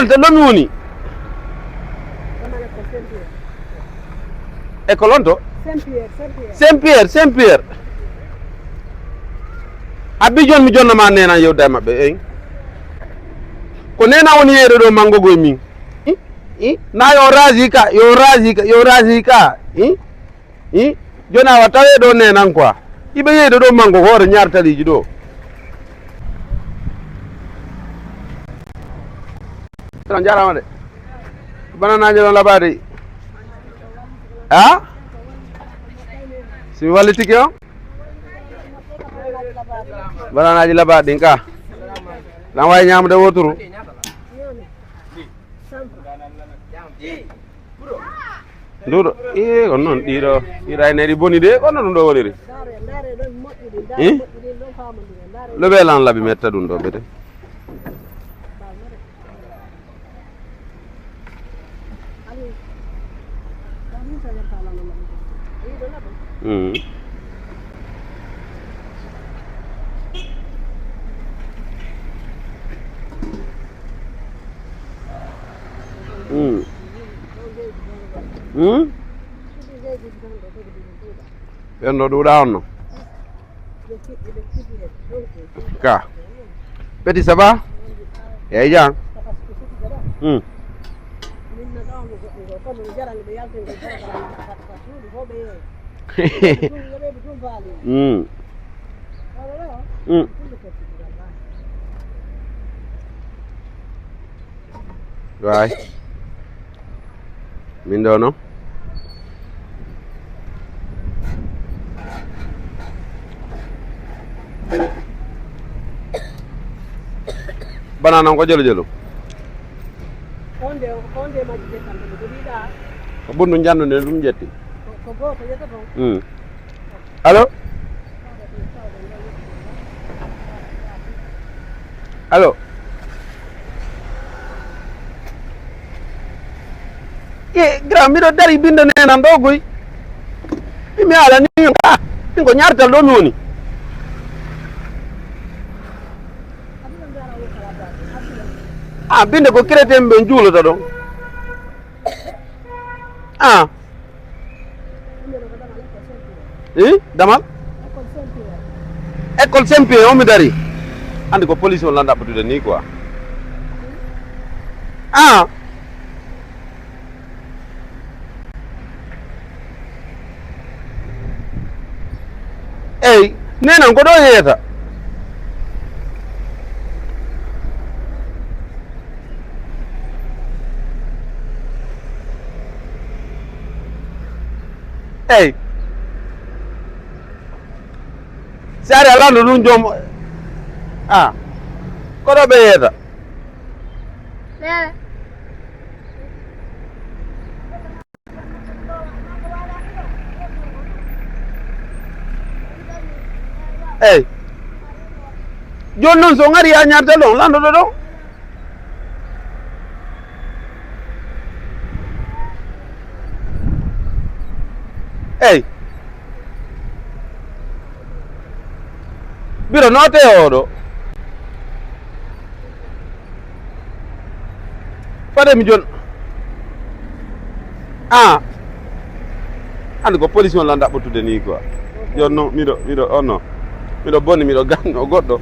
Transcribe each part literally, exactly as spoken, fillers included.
Te ɗon mi woni. École on to? Saint Pierre, Saint Pierre. Abbi jon mi jonna ma nena yewda e maɓɓe, hein? Ko nena woni yeyde ɗo mango goy min. Hi? Hi? Na yo razi ka, yo razi ka, yo razi ka. Hi? Hi? Joni awa tawe ɗo nenan quoi. Iɓe yeyde ɗo mango ko hoore ñaar taliiji ɗo. Tan jarama de. Bananaaji no labaade. Ha? Si mi wallitike on? Bananaaji labaade ɗin ka. Lan wawi ñamude woturu. Nduɗo, ee, on non ɗiɗo, ɗiɗo ay neri boni de, kono ɗum ɗo woniri. Ih? Lo be lan labi metta ɗum ɗo bete. Mm. Mm. Mm? Ɓen ɗo ɗuuɗa on no? Ka. Petit, ça va? Eyi, jam. Hmm. Hmm. Hmm. Waay. Min ɗo non. Bana non ko jolo jolo. On de, on de majji de kamɓe ko ɗiɗa. Ko bundu njandu nde ɗum ƴetti. Ko, ko gooto ƴetta toon. Hmm. Allo? Allo? E, gra, miɗo dari bindo nenan ɗo goy. Mi, mi ala ni, ah, min ko ñaartal ɗo mi woni. Ah, binde ko chrétien ɓe juulata ɗon. Ah. Eh, damal? École Saint-Pierre, on mi dari. Andi ko police on lan ɗaɓɓutude ni quoi. Ah. Ey, nenan ko ɗo yeyata. Ey. Si ari a lanndo ɗum joom, ah, ko ɗo ɓe yeyata. Ey. Jooni noon, so ngari, a ñaarta ɗon, lanndo ɗo ɗon. Ey. Biro noote oo ɗo. Fade mi jon. Ah. Andi ko police on lan ɗaɓɓutude ni quoi. Jon no, miɗo, miɗo, on no. Miɗo boni, miɗo ganno goɗɗo.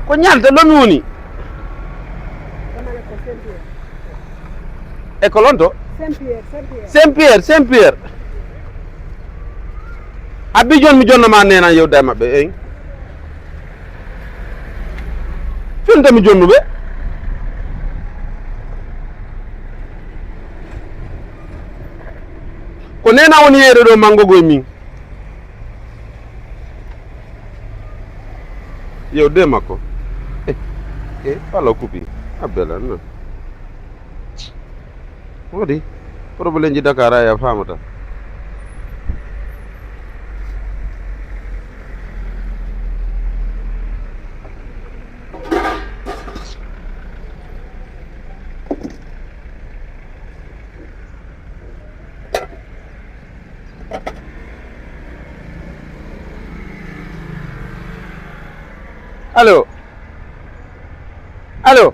Ko ñalte ɗo mi woni. École on to? Saint Pierre, Saint Pierre. Saint Pierre, Saint Pierre. Abbi jon mi jonna ma nenan yewda e maɓɓe, hein? Finte mi jonnuɓe. Ko nena woni yeyde ɗo mango goy min. Yewde makko. Eh, eh, wala o kupi. Abdallah, non. Wodi. Problème ji Dakar ay a famata. Allo? Allo?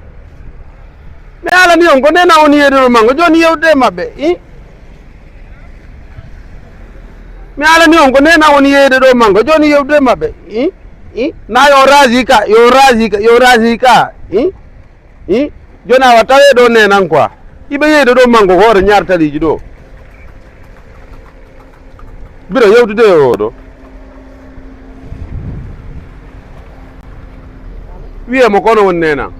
Mi haalani on ko neena woni yeydude manngo, jooni yewtude e maɓɓe, i? Mi haalani on ko neena woni yeyde ɗo manngo, jooni yewtude e maɓɓe, i? I? Na yo raasi ka, yo raasi ka, yo raasi ka, i? I? Jooni awa tawee ɗo neenan quoi. Iɓe yeyde ɗo manngo hoore ñaar taliiji ɗo. Biro yewtude e oo ɗo. Wiyee mo kono woni neenan.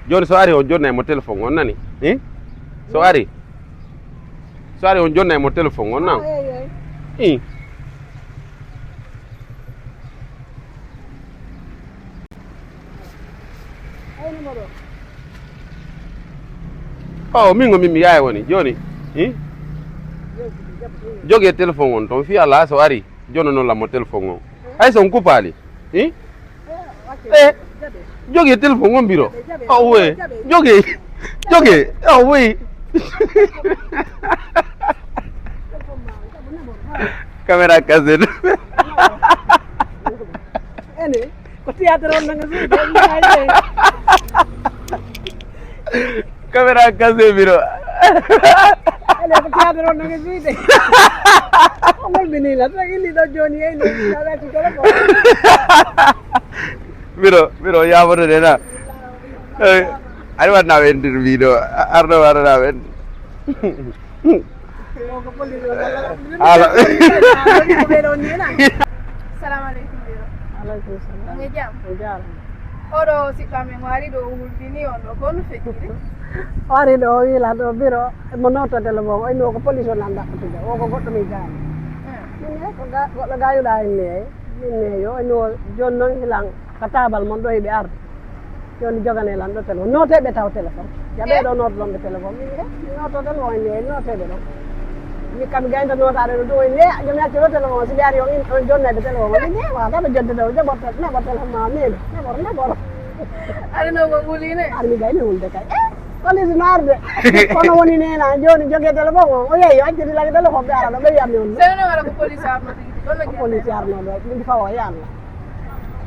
Jooni so ari on jonnay mo téléphone on nani? Hi? So ari. So ari on jonnay mo téléphone on nan? Hi? Oh, min o min mi yaay woni. Jooni. Hi? Jogee téléphone on ton fi Allah so ari. Jonnono lan mo téléphone on. Hay so on kupaali. Hi? Eh, jogee téléphone on biro. Oh, oui. Jogee. Jogee. Oh, oui. Caméra cassette. Ene, ko théâtre on nanga suyde, mi yaay de. Caméra cassé biro. Ele ko théâtre on nanga suyde. Ko ngol mi ni la, tagi ni ɗo jooni e ni, ala ci kala ko. Biro, biro, yaafoto de na. Eh, ari waɗnaa ɓe interview ɗo, arɗo waɗanaa ɓe. Alo. Salamu aleykum, Biro. Aleykum salam. On e jam? On jaaraama. Oɗo siɗɗo amen o ari ɗo, o hulɓini on ɗo, ko honno feƴƴiri? O ari ɗo, o wiila ɗo biro, mo nootodel mo, o inni o ko police o nan ɗaɓɓutude, o ko goɗɗo min jaani. Hmm. Min ne, ko ga-, goɗɗo gayuɗo en ne, min ne yo, o inni o, jooni noon hilan ka taabal mon ɗo hiɓe arde. Jooni joganee lan ɗo téléphone. Nooteeɓe taw téléphone. Jaɓee ɗo nootodon ɓe téléphone. Min he, mi nootoo téléphone en ne, nooteeɓe ɗo. Min kam gayda nootaade ɗo, ɗo en ne, jomi acca ɗo téléphone, si ɓe ari on in, on jonnayɓe téléphone. Min he, wa, ɗaɓa jodde ɗo, jaɓo tel-, naɓo téléphone ma, min, naɓor, naɓor. Ari no mo nguli ne? Ari mi gayni hulde kay. Eh, police no arde. Kono woni neena, jooni jogee téléphone o, o yehi, o acciti lagi téléphone ɓe ara ɗo, ɓe wiya mi on. Seno no wala ko police arno tigi, kono ko police arno ɗo, min fawo, ya Allah.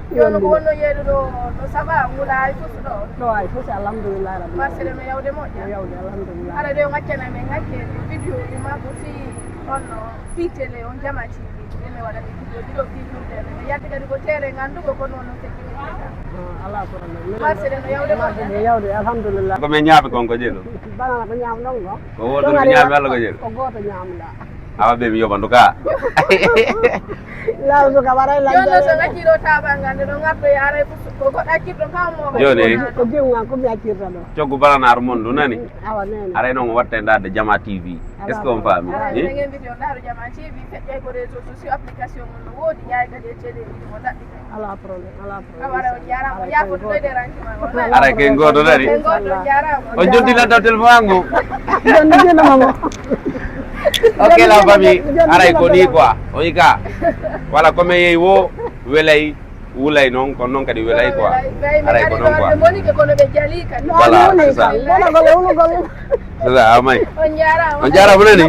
Jooni ko wonno yeeɗu ɗo, no ça va, ngula hay fus ɗo? Ɗo hay fus, alhamdulillahi rabbil alamin. Marché ɗe no yawde moƴƴa? No yawde, alhamdulillah. Ara ɗo on accana men hakke, ko vidéo ɗi ma ko fii on no fii télé, on Jama T V, ɗum mi waɗani vidéo ɗi ɗo fii ɗum télé. Mi yalti kadi ko terrain nganndugo ko noon no feƴƴi. Ah, alaa problème. Marché ɗe no yawde moƴƴa? Marché ɗe yawde, alhamdulillah. Ko men ñaami kon ko jeɗo. Banana ko ñaam ɗon ko? Ko wooto ko ñaami Allah ko jeɗo. Ko gooto ñaamɗaa. Awa ɓe mi yoɓa ndu ka. Laaw suka waray lan. Jooni noon so ngaccii ɗo taabal ngal, nde ɗo ngartoyi aray ko goɗɗo accirɗo ka mo. Jooni. Ko jewngan ko mi accirta ɗo. Coggu balanaar mon ndu nani. Awa nene. Aray noon o watta e ndaarde Jama T V. Est-ce que on faami? Aray, eh? Eɗen invité on ndaaro Jama T V, feƴƴay ko réseaux sociaux, application mum no woodi, yaay kadi e télé, ɗi mo daɗɗi. Alaa problème, alaa problème. Awa, aray on jaaraama, on yaafoto doyde ranke ma, wallahi. Aray ko en gooto dari. En gooto, on jaaraama. On jonti lan taw téléphone an ngu. Jonti lan mo. Ok, la famille. Aray ko ni quoi. O yika. Wala ko men yehi wo, welay, wulay noon, kono noon kadi welay quoi. Aray ko noon quoi. Ɓe moni ke kono ɓe jali kadi. Voilà, c'est ça. Wala golle, wala golle. C'est ça, amay. On jaaraama. On jaaraama nani?